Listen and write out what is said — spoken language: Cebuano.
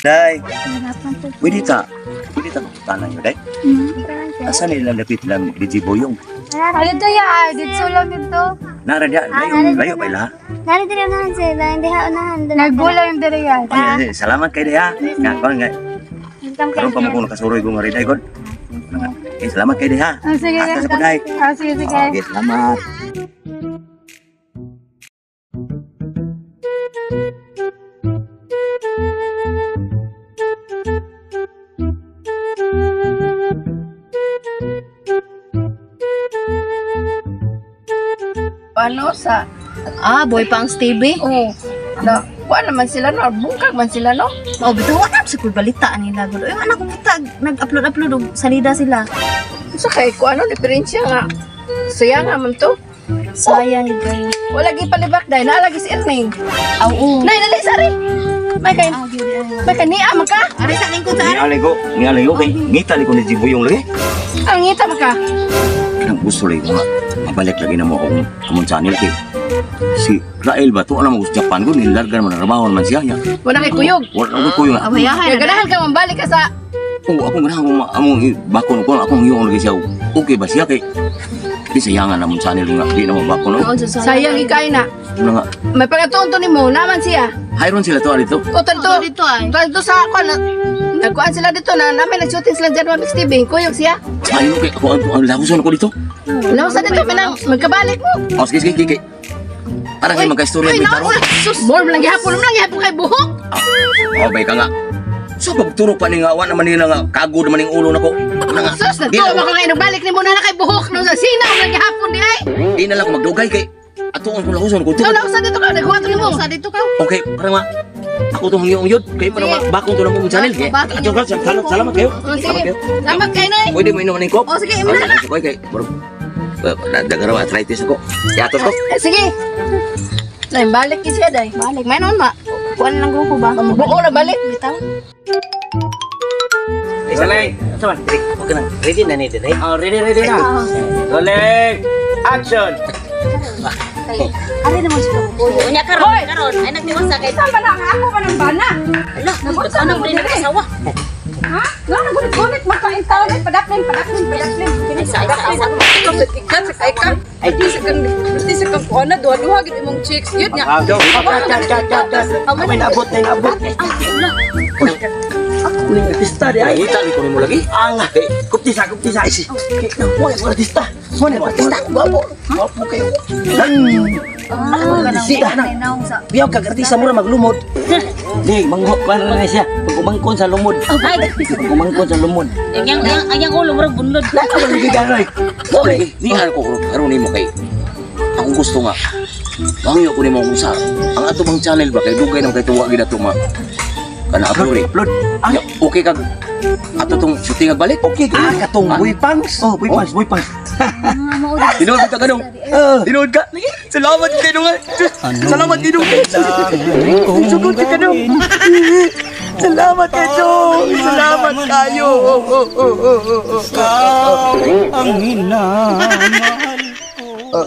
Day, pwede ta tanan nyo, Day? Asa nila lapit lang DJ Boyong? Ay, dito ya, dito lang dito. Nara diya, layo pa ila. Nara diri unahan sila, hindi ha unahan. Nagbula yung diri ya. Salamat kay Day ha. Nga. Karon pa mo kung nakasuroy ko nga rin, Day, God. Eh, salamat kay Day ha. Sige, Asa sa po, Day. Sige, sige. Okay, salamat. Ano sa Boy Pangs TV. Oo. Na, kuha naman sila no, bungkag man sila no. Oh, bitaw wala sa koy balita nila gud. Uy, anak ko kita nag-upload-upload og salida sila. Sa kay ko ano diferensya nga. Sayang nga man to. Sayang gid. Wala gi palibak dai, naa lagi si Erning. Aw, oo. Nay dali sari. May kay niya man ka. Ari sa lingkod sa ari. Ni alay ko kay ngita ni ko ni DJ Boyong lagi. Ang ngita man ka. Kanang gusto lagi ko nga mabalik lagi na mo akong among channel kay si Rael ba to alam mo sa Japan ko nilarga man trabaho man siya ya. Wala kay kuyog. Wala ko kuyog. Awayahan. Kaya ganahan ka mambalik ka sa Oo, ako ganahan among bakon ko akong hiyong lagi siya. Okay ba siya kay di sayangan among channel nga di na mo bakon. Sayang ikay na. Ano nga? May pagatuon to nimo naman siya. Hayron sila to dito. O tanto dito ay. Tanto sa kuan. Nagkuan sila dito na namin nag-shooting sila dyan Mix TV. Kuyog siya. Ayun kay ako ang lakuson ako dito. Lawas na dito minang magkabalik mo. Oh, sige sige sige. Para kay magka-istorya Uy, mi karon. Sus, more lang gihapon, lang gihapon kay buhok. Oh, bay ka nga. So pagturo pa ni nga wa naman nila nga kagod naman ning ulo nako. Sus, nagtuo ko nga balik nimo na kay buhok no sa sinaw lang gihapon di ay. Di na lang ko magdugay kay atuon ko lakuson ko. So lawas na dito ka naghuwat nimo. Sa dito ka. Okay, para nga ako tong hangyo yun. Kay para nga bakong to lang mong channel. Salamat kayo. Sige. Salamat kayo noy. Pwede mo inom ning kop? Oh, sige, imo na. Kay dagaraw arthritis ako. Yatos ko. Sige. Nay balik ki siya day. Balik may noon ma. Kuan lang ko ba? Buo na balik bitaw. Rolling. Okay na. Ready na ni dire? Oh, ready na. Rolling. Action. Ari naman siya. Unya karon, karon ay nagtiwasa kay. Sama na nga ako pa ng bana. Ala, ano mo rin nakasawa? Ha? Nga nagunit-gunit magkaintaon ay padaplin. Isa. Ikat sa Ay di sa kang kuana duha-duha gid imong chicks yun nga. May naabot, may naabot. Ako ning artista di ay. Ngita ko nimo lagi. Ang kuptisa. Mo ang artista. Mo ni artista. Gwapo. Gwapo kayo. Artista na. Biyaw kag artista mo ra maglumod. Di manghok pa na siya. Pagkumangkon sa lumod. Pagkumangkon sa lumod. Ang ulo murag bunlod. Ako lagi ganoy. Okay, ni ko karon nimo kay akong gusto nga. Mangyo ko nimo kung sa ang ato bang channel ba kay dugay nang kay tuwa gid ato ma. Kana upload. Upload. Okay kag ato tong shooting ag balik. Okay ka. Katong Boy Pangs. Oh, Boy Pangs, Boy Pangs. Tinuod ka kanong. Tinuod ka. Salamat kay dong. Salamat kay dong. Sugod ka dong. Salamat kay dong. Salamat kayo. Ang minamahal ko.